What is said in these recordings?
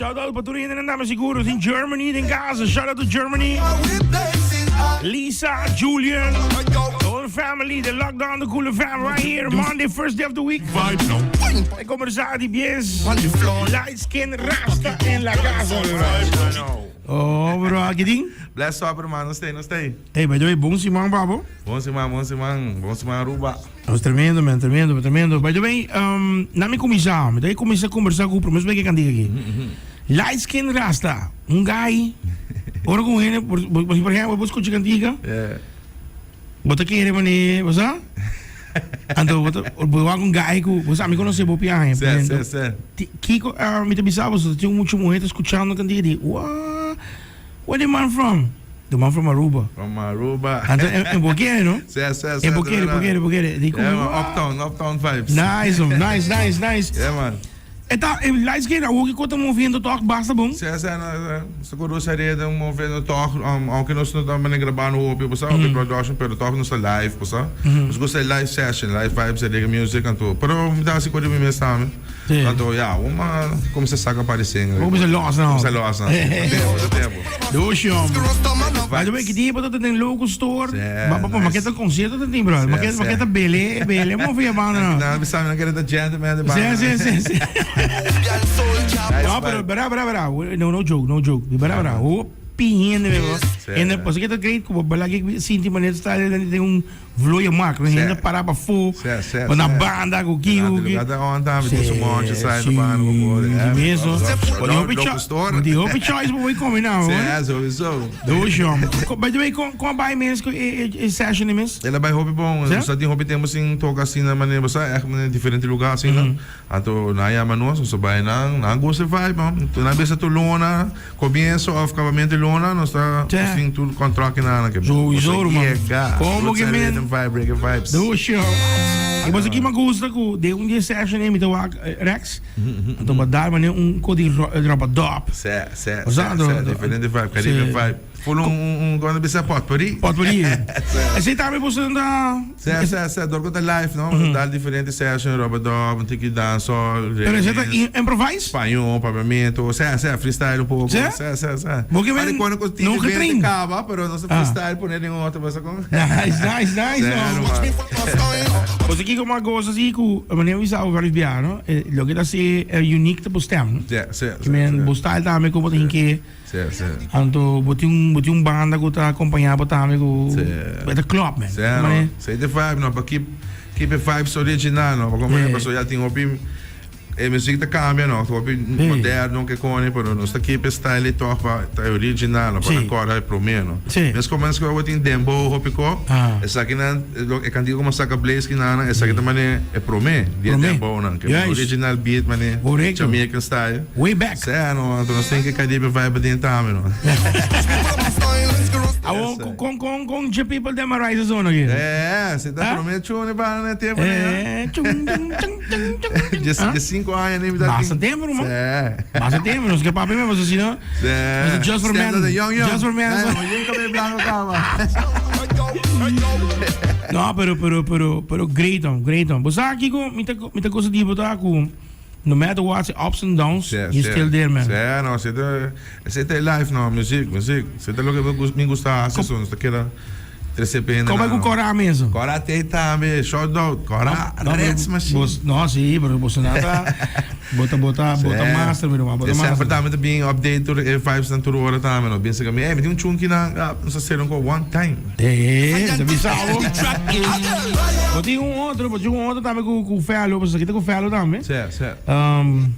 Shout out pa tur hende nan dame seguro in Germany den casa. Shout out to Germany. Lisa, Julian, the whole family, the lockdown, the cooler fam right here. Monday, first day of the week. E conversar di bies. Light skin rasta en la casa. Oh, bro, aki tin? Bless up, hermano. Nos stay, nos stay. Hey, by the way, bon siman, babo. Bon siman, bon siman. Bon siman, Aruba. Nos tremendo, man, tremendo, tremendo. By the way, um, na mi cuminsa, mi ta cuminsa conversa cu prome que cantica aki. Light skin rasta, un guy, ora cu hende, por, por, por ejemplo, bo scucha cantica, Yeah. bo ta kere mane, bo sa? Anto bo ta, bo wak un guy cu, bo sa, mi conoce bo piahe, Sí, sí, sí. Ti, Kiko, uh, mi ta bisa bo, tin mucho mujer ta escuchando cantica di, what? Where the man from? The man from Aruba. From Aruba. Anto, e, e bo kere, no? Sí, sí, sí. E bo kere, bo kere, bo kere. Di Yeah, man. Uptown, uptown vibes. Nice, man. Nice, nice, nice. Yeah, man. E ta, e light skin awo ki kota moviendo toch basta bon. Sí, sí, no, sí. Seguro seria den moviendo toch, um, aunque nos no ta mane grabando hopi, bo sa, hopi production, pero toch nos ta live, bo sa. Nos gusta e live session, live vibes, e reggae music, anto, pero mi ta hasi kos di mi mes tambe. Sí. Anto, ya, un ma cuminsa saca par di single. Bo cuminsa los nou. Cuminsa los nou. Ta tempo, ta tempo. Dushi, hombre. By the way, ki dia bo ta den Local Store? Sí, Ba, ba, ba, nice. Maketa concierto ta tin, bro. Sí, Maketa, sí. maketa bele, bele mo via banda nou. Nan bisa mi nan kere ta gentleman de banda. Sí, sí, sí, sí. Nice No, pero vibe. bera, bera, bera. No, no joke, no joke. Bera, bera. Hopi hende, bro. Sí. Hende, pasobra ke ta great ku bo bala ke sinti manera ta den un Vloeien mak, no hende para pafó, pa na banda ku ki ku ki. Lugar ta on tambe, tin su monchi sai na banda ku por. Si meso. Bo tin hopi choice, bo tin hopi choice pa bo come now. Si, sowieso. Dushi homber. By the way, kon a bai mes ku e session di mes? El a bai hopi bon. Nos a tin hopi tempo sin toka asina manera bo sa, ègt manera diferente lugar asina. Anto nan a yama nos, nos a bai nan, nan a gusta e vibe man. Nan a bisa tur luna. Comienzo of acabamento di luna nos ta tin tur contract nan ke Sowieso ruman. Como ke men. Rhythm vibe, reggae vibes. Dushi. E boso ki mi gusta ku den un di e session ei mi ta wak Rex. Anto bo dar mane un ko di rubber-dub. Se, se, se, se, diferente vibe, Caribbean vibe. Full un un un bisa potpourri. Potpourri. Esei tambe boso ta. Se, se, se, dor ku ta live no, bo ta dal diferente session, rubber-dub, un tiki dancehall, Pero esei ta reggae. improvise? Spañó, papiamento, se, se, freestyle un poco. Se? Se, se, se. Bo ke men Cuando ku tin no getrain? kaba, pero nos ta freestyle pone den otro, bo sa kon? Nice, nice, nice. Se, ruman. Bo sa kiko mas gosa si ku manera mi bisa varios biaha no, loke ta hasi unique ta bo stem no. Se, se, se. Ke men bo style tambe ku bo ta hinke. Sí, sí. Anto bo tin un bo tin un banda ku ta akompañá bo tambe ku Sí. e ta klòp men. Sí, no. Sí, e vibe no, pa keep keep e vibes original no, pa como Sí. paso ya tin hopi e music ta cambia no, hopi Sí. moderno ke kone, pero nos ta keep e style ei toch pa ta original no, pa Sí. nan kòrda e promé no. Sí. Mes como mes ku tin dembow hopi ko, Ah. esakinan e kantika ku saka Blaze kinan esaki ta mane e promé di e Promé. dembow nan, ke Juist. original beat mane Correcto. Jamaican style. Way back. Sea no, anto nos tin ke Caribe vibe den tambe no. Awo con con con dje people dem a rise zona aquí. Eh, si ta Ah? prome chune pa na tempo ne. Eh, chung, chung, chung, chung, chung. Je Ah? je cinco aña ni mi ta. Basta tempo, ruman. Sí. Basta tempo, nos ke papia me si no. Sí. Nos just for men. Stand up, young, young. Just for men. Eh, oye, cabello blanco cama. No, pero pero pero pero great on, great on. Bo sa Kiko, mi ta mi ta cosa di bo ta ku No matter what, the ups and downs, Sí, you sí. still there, man. Sí, no, si ta, si ta life, no, music, music. Si ta loke mi gusta hasi, so, nos ta keda trece pende. Como cu Cora mes? Cora te tambe, shout out, Cora, No, Reds Machine. Bos, no, sí, pero bos nada, bota, bota, bota master, mi ruman, bota Semper master. tambe ta bien update tur e vibes nan tur ora tambe, no. Bien sega mi, hey, mi tin un chunki nan, ah, nos a hacer un ko one time. Eh, ta bisa bo. Bo tin un otro, bo tin un otro tambe cu cu Fello, bo sa kita cu Fello tambe. Sí, sí.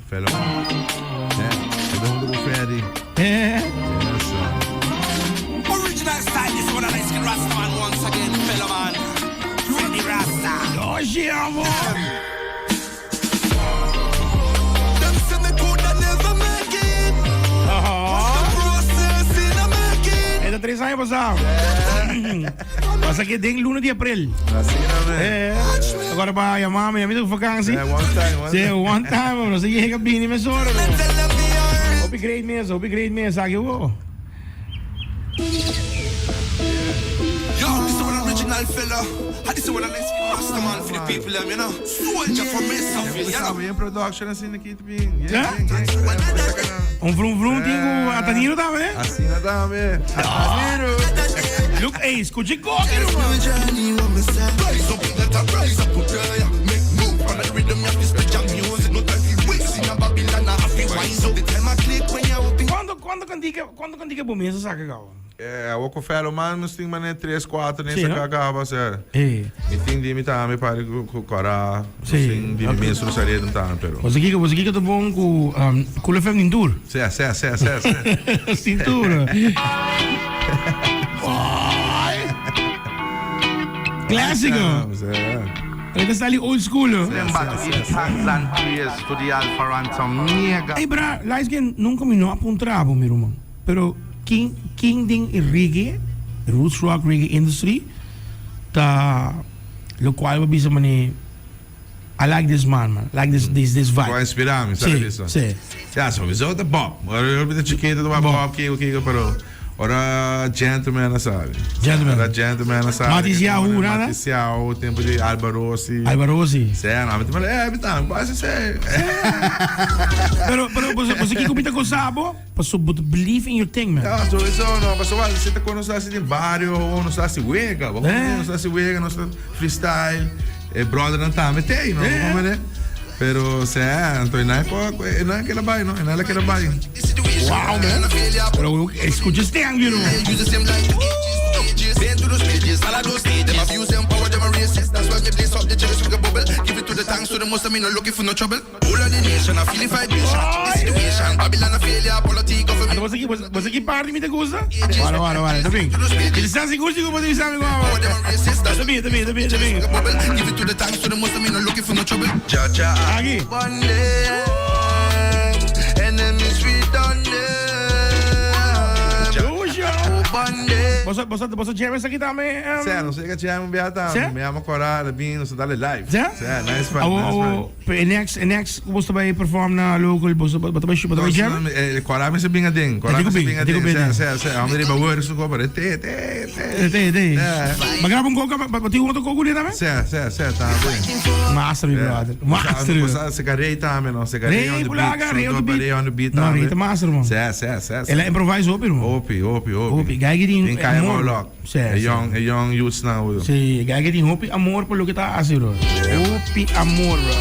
Fello. Sí, kita junto cu Ferry. Eh. Yes. Original style, this one a nice Rasta man once again, fellow man. Ferry Rasta. Oye, amor. Them say me coulda never make it. Aham. Process in a making. E ta tres aña pasá. Pasa que den luna di april. Asina man. Eh, agora pa yama mi, mi ta ku vakantie. Yeah, one time, one Sí, time. one time, no se llega bini mesora. Tell them me are Hopi great mes, hopi great mes, aki wo. Yo, this one original fella. And this one a nice rasta man for the people them, you know. Soldier for myself, you know. Bien production asina aki ta bien. Ja? Bien, bien. Un vrum vrum tin ku Ataniro tambe. Asina tambe. Ataniro. Look, ey, skucha e koki ruman. Cuando cuando cantica cuando cantica bo mes a saca cabo? Eh, awor ku Fellow Man nos tin manera tres, kuater Sí, nesa no? ka kaba, sea. Eh. Mi tin di mi tambe pari ku ku Kora, nos Sí. tin di mi mes Rosario tambe, pero. Boso kiko, boso kiko ta bon ku um, Cool FM tin tur. Sea, sea, sea, sea, sea. Sin tur. Ay. Clásico. Sea. Ele ta sali old school. Them back to give thanks and praise to the Alpha and Omega. Ey, bra, Lightskin, nunca mi no a puntra bo, mi ruman. Pero ken ken den e reggae, roots rock reggae industry ta locual bo bisa mane I like this man man, like this this this vibe. Bo a inspira mi, sa Si, bisa. si. Ya, sowieso ta Bob. Ora yo bita chikito ta Bob kiko kiko pero ora Gentleman a sali. Gentleman. Ora Gentleman a sali. Matis Yahoo, nada? Matis Yahoo, tempo di Alba Rossi. Alba Rossi. Si, no, mi ta manda, eh, mi ta, mi basi si. Pero pero boso boso kiko mi ta gosa bo? Paso bo ta believe in your thing man. Ja, sowieso no. Paso wa si ta kon nos hasi den bario, o nos hasi wega. Bo Eh. nos hasi wega, nos ta freestyle. E brothernan tambe tei, no? Eh. Bo comprende? Pero sea, anto e nan ko e nan keda bai, no? E nan la keda bai. Wow man. Pero escucha este anglo. Anto boso ki boso ki party mi ta gusta? Wara wara wara ta bin. Interesante sigur sigur bo ta bisa mi como. Ta bin ta bin ta bin ta bin. Aki. Lucio. Boso boso boso jam esaki tambe? Sè, nos yega jam un biaha tambe. Sè? Mi ama Cora, Levin, nos ta dale live. Sè? Sè, nice vibe, Awo nice awo vibe. pero e next e next ku boso ta bai perform na local boso bo ta bai bo ta bai jam? Cora mester bin aden, Cora E tin ku mester bin, bin e tin ku aden. bin aden. Sè, sè, sè. Amo riba word su ko, pero te, te, te. E te te. Sè. Ba graba un koka ba tin un otro koko di tambe? Sè, sè, sè, tambe. Master mi brother. Master. Bo sa seka Rey tambe no, seka Rey on Rey the beat. Bulaga, Rey on the beat. Rey on the beat No, tambe. Rey ta master man. Sè, sè, sè, sè. El a improvise hopi man. Hopi, hopi, hopi. Hopi. Guy ki tin Tin kaya amor. Morlock. Sè, E sè. young, e young youths nan bro. Sí, guy ki tin hopi amor pa loke ta hasi bro. Hopi amor bro.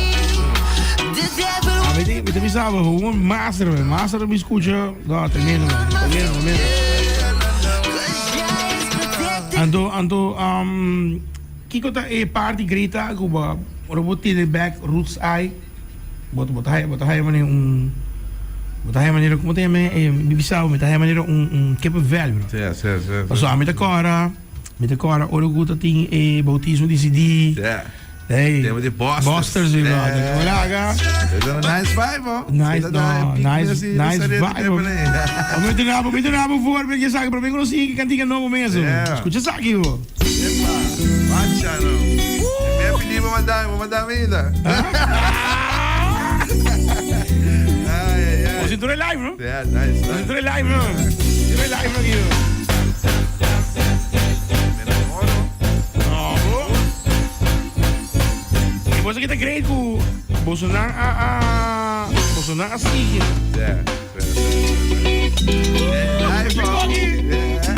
A mi ta, mi ta bisa bo, gewoon master man. Master mi skucha, no, tremendo man. Tremendo, tremendo. Anto, anto, um, kiko ta e parti grita ku bo, ora bo tene back roots ai, Bo bo ta haya bo ta haya manera un bo ta haya manera como ta yama e mi bisa bo mi ta haya manera un un kippenvel bro. Sí, sí, sí. Paso ami ta kora mi ta kora ora ku ta tin e bautismo di CD. Sí. Hey. Tema di Busters. Busters mi brother. Yeah. Hola aga. It's a nice vibe, oh. Nice, no, nice, nice vibe. Bo mi ta bo mi ta bo voorbeeld je zak, pero mi conocí que cantica nobo mesmo. Yeah. Escucha esaki bo. Epa, bacha no. Mi a pidi bo manda, bo manda mi ainda. Ai, ai, ai. Bo sintura live, no? Yeah, nice. Bo sintura live, no? Sintura live, no, Guido? Me enamoro. No, bro. E boso kita great ku boso nan a a boso nan a sigui. Yeah, yeah, yeah. Live, oh. Yeah.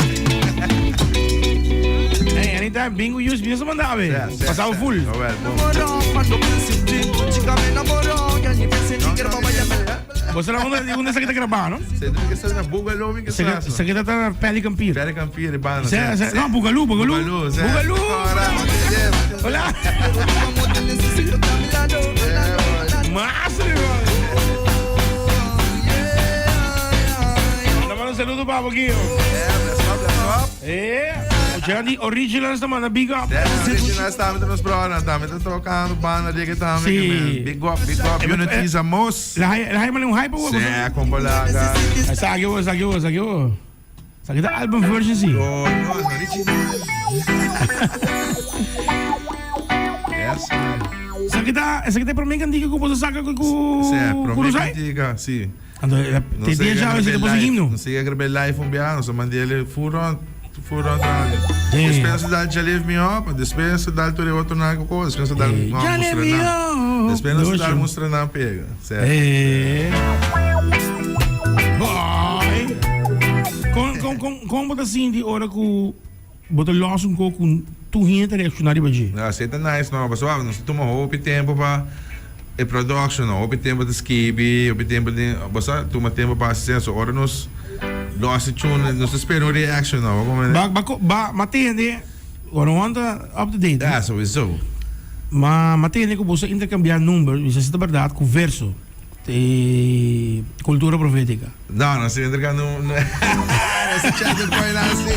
Hey, anytime bingo use bingo sa manda awe. Yeah, yeah, Pasado yeah. full. Oh, well, boom. Boso na unda unda sa kita graba, no? Se debe que estar na Boogaloo, mi que Sa está. sa kita ta Pelican Pier. Pelican Pier, banda. Sa sa no Boogaloo, Boogaloo. Boogaloo, sí. Boogaloo. Hola. Mas, Manda un saludo pa Guido. Yeah, bless up, bless up. Eh, Johnny Originals ta manda big up. Yeah, originals tambe ta nos brother, tambe ta tocando banda de que tambe. Sí. Big up, big up. Unity is a must. La hay la hay un hype o Sí, compolaga. Sa bo, sa bo, sa bo. Sa ta album version sí. Oh, no, es original. Yes, man. Sa kita, sa kita prome cantica ku boso saca ku ku Sí, ku prome Rusai? cantica, sí. Anto, No te sé, dia já se te posso himno. No sé, grabé live un biaha, nos a mand'é full full on radio. Sí. Despues nos a dal Jah Lift Me Up, despues nos a dal tur e otro nan ku kos, despues nos a dal Eh, no, Jah Lift mustra Me nan. Up. Despues nos a dal Doce. mustra nan pega. Certo. Eh. Kon kon kon bo ta sinti ora ku bo ta lòs un kos ku tur hende ta reakshoná riba dje? No, esei ta nice no, pasobra nos ta tuma hopi tempu pa e production no, hopi tempu ta skibi, hopi tempu den, bo sa tuma tempu pa hasi esei, so ora nos lòs e tune nos ta spera un reaction no, bo comprende? Ba ba ba ma tende, bo no wanta up to date. Ya, souiso. Ma ma tende ku bo sa interkambiá number, bisa si ta bèrdat, ku verso. E cultura profética. No, no si entra no no si chat de coin así.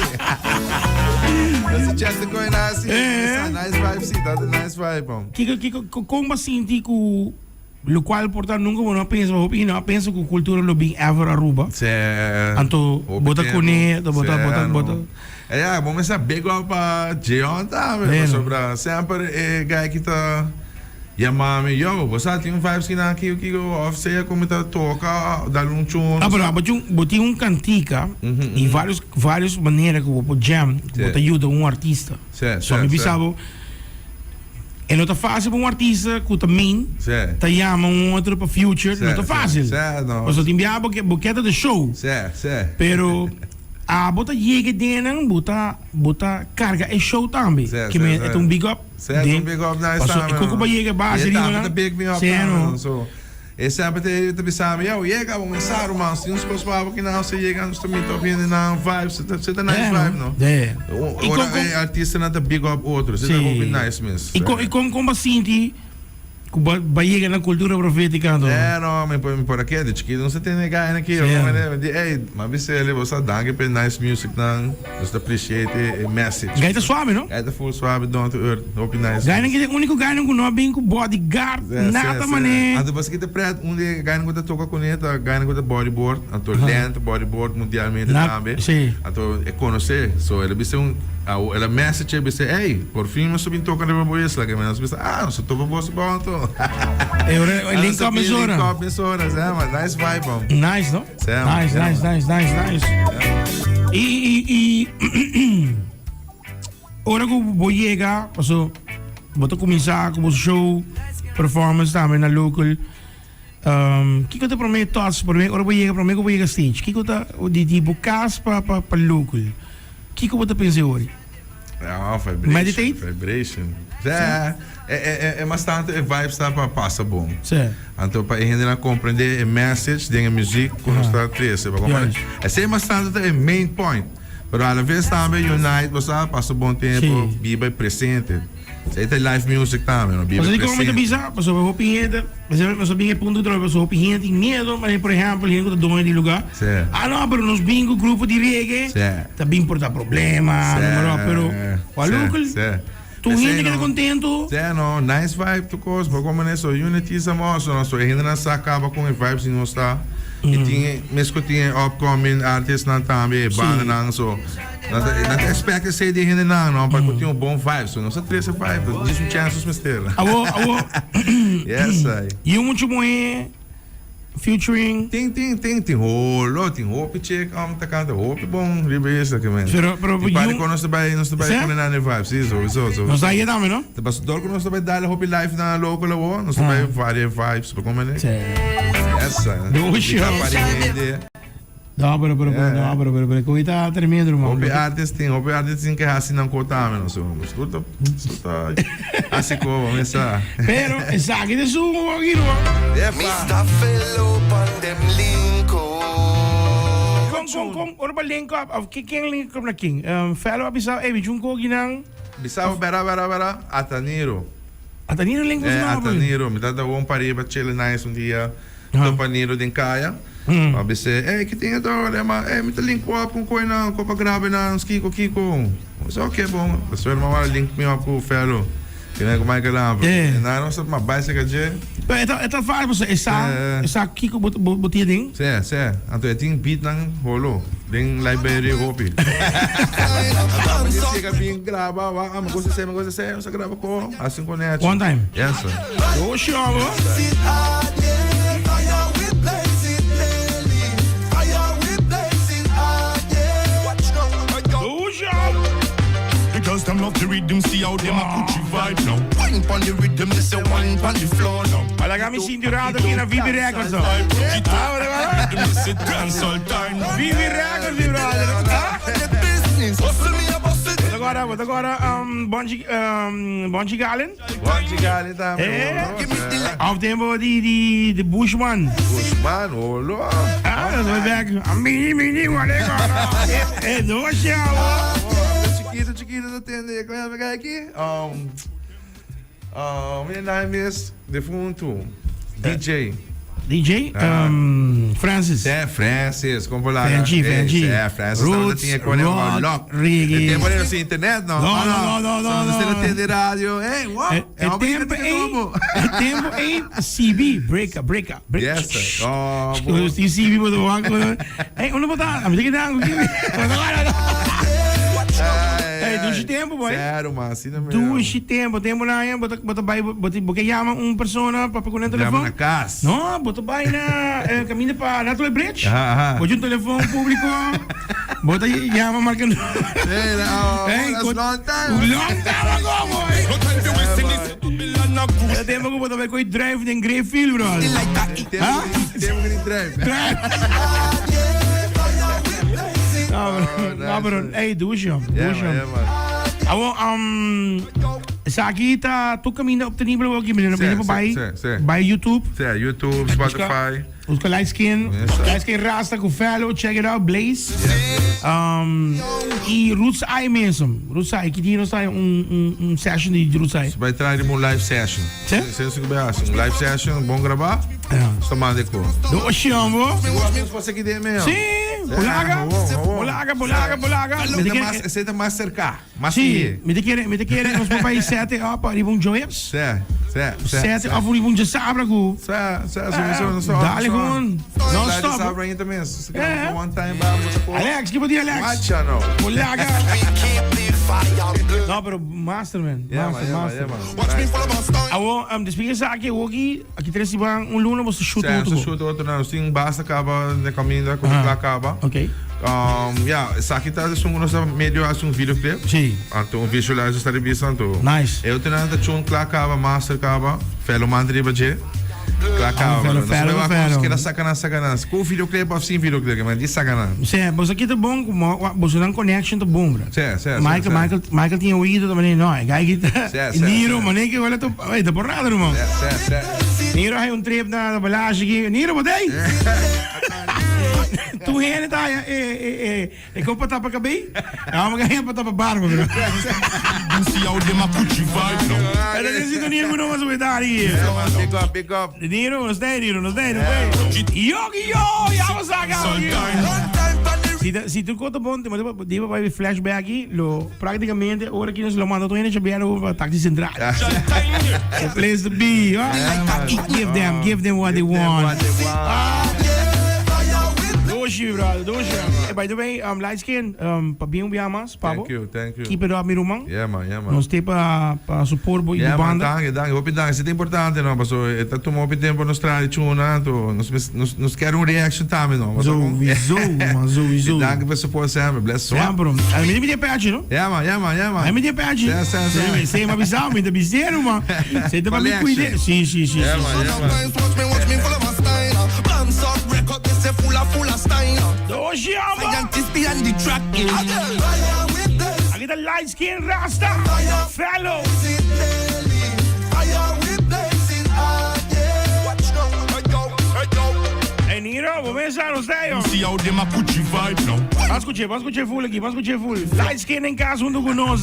No si chat de coin así. Eh. Nice vibe, sí, dat nice vibe, man. Kiko kiko kon ba sinti ku lo cual por ta nunca bo no a pensa, hopi no a pensa ku cultura lo bin ever Aruba. Sí. Anto bota kuné, bota bota bota. Ja, bo mester big up pa Jeon tambe, pasobra semper e guy ki ta yama mi, yo, bo sa tin un vibes kinan kiko kiko of sea ku mi ta toka, dal un tune. Ah, pero bo tin bo tin un kantika i varios varios manera ku bo por jam, ku bo ta yuda un artista. So mi bisa bo, e no ta fácil pa un artista ku ta main ta yama un otro pa future, no ta fácil. Pasobra tin biaha bo ke bo ke ta the show, pero. Abo ta yega den nan bo ta bo ta carga e show tambe. Sí, Ke sí, men sí. e ta un big up. Sí, e ta un big up nice Paso tambe, e koko no. pa yega base E riba tambe nan. ta big me up Sí, tambe, no. no. So, e semper te ta bisa mi, yo, yega, bo mensa ruman, si nos kos pa abo kinan se yega, nos ta meet up hende nan, vibes, se ta se ta nice Sí, no. vibe, no. Sí. I Ora kon kon e artistanan ta big up otro, se ta Sí. hopi nice mes. I kon i kon kon bo sinti Ku bo ba yega na kultura profétika anto? Eh no, mi por mi por a keda chikito nos ta tene e gana aki, Sí. mi di ey, m'a bisa el'e bo sa danki p'e nice music nan, nos ta appreciate e message. Gai ta suave no? Gai ta full suave down to earth, hopi nice. Gainan ki ta e úniko gainan ku no a bin ku bodyguard, Sí, sí, nada sí. manera. Anto pasobra ki ta pret, un di e gainan ku ta toka kuné ta gainan ku ta bodyboard, anto Len ta bodyboard mundialmente Na, tambe, sí. anto e konosé, so el a bisa un. Awo el a message e bisa, Ey, por fin nos a bin toca riba bo isla. Ke nos bisa, Ah, nos a topa boso bon anto. E ora e link up mes ora. Link up mes ora, sa man. Nice vibe, man. Nice, no? Sa, man. Nice, nice, nice, nice, nice. I, i, i, ora ku bo yega, paso, bo ta kuminsá ku bo show, performance tambe na local. Kiko ta prome thoughts prome ora bo yega prome ku bo yega stage kiko ta di di bo kas pa pa pa local kiko bo ta pensa e ori? Ah, vibration. Meditate? Vibration. Sa, e e e e mas tanto e vibes ta pa pasa bon. Sa. Anto pa e hendenan comprende e message den e muziek ku nos ta trese. Pa comprende. Juist. Esei mas tanto ta e main point. Pero a la vez tambe unite bo sa pasa bon tempo, Si. biba e presente. Esei ta e live music tambe, no? Biba Pasobra e di kon mi ta presente. bisa, pasobra hopi hende, pasobra nos a bin e punto trobe, pasobra hopi hende tin miedo, manera por ehempel hende ku ta doño di lugá, Si. ah no, pero nos bin ku grupo di reggae, Si. ta bin por ta problema, Si. noem maar op, pero Si, Walukel, si. tur Esei hende keda no. kontento. Si, no, nice vibe tur kos, bo komo neso unity is amoso, no, so e hendenan sa kaba kon e vibes di nos ta, i tin e, mes ku tin e upcoming artistnan tambe, e Si. bandanan, so. Nan ta nan ta expect esey di e hendenan no pa ku tin un bon vibe so nos a trece vibe ta djis un chance nos mester. Awo awo Yes ai. Yu mucho muhe featuring. Tin tin tin tin holo tin hopi chick um ta canta hopi bon riba esaki men. Pero pero Tin par di yu kon nos ta bay nos ta bay Sa? pone nan e vibe si sowieso sowieso. Nos ta haye tambe no? Ta pasobra dor ku nos ta bay dal hopi live na local awo nos ta bay varia vibes bo comprende? Sí. Yes ai. Dushi. Di ta par di hende. No, pero, pero, pero, no, pero, pero, pero, koe ta tremendo, man. Hopi artist tin, hopi artist tin ke hasi nan ko tambe, no so. Tur ta, tur ta hasi ko, mesa. Pero, esaki ta sumo aki, ruman. Epa. Mista fellow pan dem link up. Kon, kon, kon, ora pa link up, of ke ken link up na ken? Um, fellow a bisa, ey, bichun koki nan. Bisa bo bera, bera, bera, Ataniro. Ataniro link up Eh, na, Ataniro, mi ta da won pariba chile nice un dia. Topa Niro den kaya. A bis'é, Ey, ki tin ato? El ma, Ey, mi ta link ku op ku un koi nan, ku pa grabe nan, kiko, kiko. Mi bisa, Ok, bon. Despues el ma wak link mi op ku Fello, ki nan ku Michael Lampe. E nan nos a bai serka dje. Pero e ta, e ta fácil pasobra e sa, e sa kiko bo, bo, bo tin aden. Sí, sí. Anto e tin beatnan holo den library hopi. Mi chega bin graba, wak, ah, mi gusta esei, mi gusta esei, nos a graba ko, hasi un konechi. One time. Yes, sir. Oshi abo. Oshi abo. The girls them love the rhythm, see how them a Gucci vibe now. Wine pon the rhythm, they say wine pon the floor now. Alaga mi sinti rato aki na VB Records. Vibe, Ah, Rhythm, they say dancehall time now. VB Records, mi brother. agora, bota agora um, Bonji, um, Bonji Galen. Bonji Galen tambe. Eh? Of tempo di, di, di Bushman. Bushman, olo. Ah, dat is back. Ah, mini, mini, wale, Eh, no, chavo. Chiquito, chiquito, dat tende. Kom even kijken. Um, um, mijn naam is defunto. DJ. DJ um, Francis. Sí, Francis, kom por lá. Frangie, Frangie. Sí, Francis. Roots, tinha com rock, rock, reggae. E tempo era sem internet, no? No, no, no, no, no, Você no. não tem rádio. Hey, what? É, é tempo em, é tempo em CB, break up, break up, break Yes, sir. Oh, boa. E CB botou uma coisa. Ei, onde botar? A medida que dá, Ei, dushi tempo, boy. Sério, man, assim não Dushi tempo, tempo na aí, bota bota vai, bota porque chama um persona para pegar o telefone. na casa. No, bota vai na eh, caminho para Natural Bridge. Aham, aham. Bota um telefone público. Bota chama marcando. Ei, oh, Ei, that's long time. Long time ago, boy. No time to waste in this Babylon a cruise. É tempo que bota vai com drive em Greyfield, bro. Tempo Hã? tempo que nem drive. Drive. No, bro. No, bro. Hey, douche, Yeah, douche. man, yeah, man. Awo, um, esaki ta tur caminda obtenibel aki, meneer. Sí, Meneer, sí, bij, sí, sí. bij YouTube. Sí, YouTube, Spotify. Busca Light Skin, Yes, sir. Light Skin Rasta cu Fellow, check it out, Blaze. Um, y Roots Eye mesmo. Roots Eye, ki dia nos ta un, un, un session di Roots Eye? Bay traer un live session. Sí? Sí, sí, sí, un live session, bon grabá. Ja. Sta manda ko. Do Oshiambo. Você que tem mesmo. Sí, Bolaga, bolaga, bolaga, bolaga. Mi te kere, Esey ta mas cerca, mas sí, mi te kere, mi te kere, nos por bay set up ariba un djoes. Sí, sí, sí. Set up ariba un djasabra cu. Sí, sí, sí, sí. Dale gewoon. Non stop. Djasabra ainda mes. Eh. One time, vamos. Alex, kico di Alex? Wacha no. Bolaga. No, pero master man. Yeah, Master, man, yeah, master. man, yeah, man. Watch me follow my style. Awo, um, después esaki, awo aki, aki tres siman, un luna boso shoot Sí, otro. se shoot otro, no, sin basta caba na caminda, como Ah. lá caba. Ok. Um, ja, esaki ta esun nos a medio haci un videoclip. Sí. Anto un visualizer sta revista anto. Nice. E otro nan ta chun kla caba, master caba, fellow man riba dje. Kla caba. fellow, Nos fellow, bai wak fellow. keda saca nan, saca nan. Cu videoclip of sin videoclip, man, di saca nan. Sí, boso aki ta bon, como boso nan connection ta bon, bro. Sí, sí, sí, Michael, sí. Michael, Michael tin oído también, no, e guy ki ta. Sí, sí, Niro, sí. mané que wala to, ey, ta porrada, ruman. Sí, sí, sí. Niro hay un trip na balage aki. Niro, bo tei? Tu hende ta haya e e e e kon pa tapa kabei? Amo ka hende pa tapa barba, bro. See how them a Gucci vibe now. E ta den sintonia ku nos a weta ari. Yeah, man, big up, big up. Niro, nos tei, Niro, nos tei, nos tei. Yogi, yo, ya bo sa ka. Si ta, si tur kos ta bon, te manda pa, di pa bai flashback aki, lo prácticamente ora ki nos lo manda tur hende chabiano pa Taxi Central. The place to be, huh? Give them, give them what they want. What they want. Doshi, brother, doshi. Hey, by the way, um, light skin, um, pabien un bia mas, Pabo. Thank you, thank you. Keep it up, mi ruman. Yeah, man, yeah, man. Nos te pa, pa support bo y Yeah, bo man, banda. danki, danki. Hopi danki. Esei ta importante, no? Paso e ta tuma hopi tempo nos traha di chuna, anto nos mes, nos, nos kier un reaction tambe, no? Paso con- Sowieso, man, sowieso. Y danki pa support semper. Bless Ja, bro. A mi mi peachi, no? Yeah, man, yeah, man, yeah, man. A mi peachi. Sí, sí, sí. Sí, sí, ma bisao, mi ta bisero, man. Sí, ta pa mi Collection. cuide. Sí, sí, sí, Yeah, sí. man, yeah, man. Sometimes watch me, watch me full of a style. Bounce up, record, they say full of, full of style. Doshi, man. Scientists behind the track. Fire with this, Aki ta light skin rasta. Fellow. it daily. Fire with blazing hot, yeah. Watch now, hey yo, hey yo. Hey Niro, bo mesa nos ta yo. See how them a Gucci vibe now. Ban scucha, ban scucha full aki, ban scucha full. Light skin den cas hunto cu nos.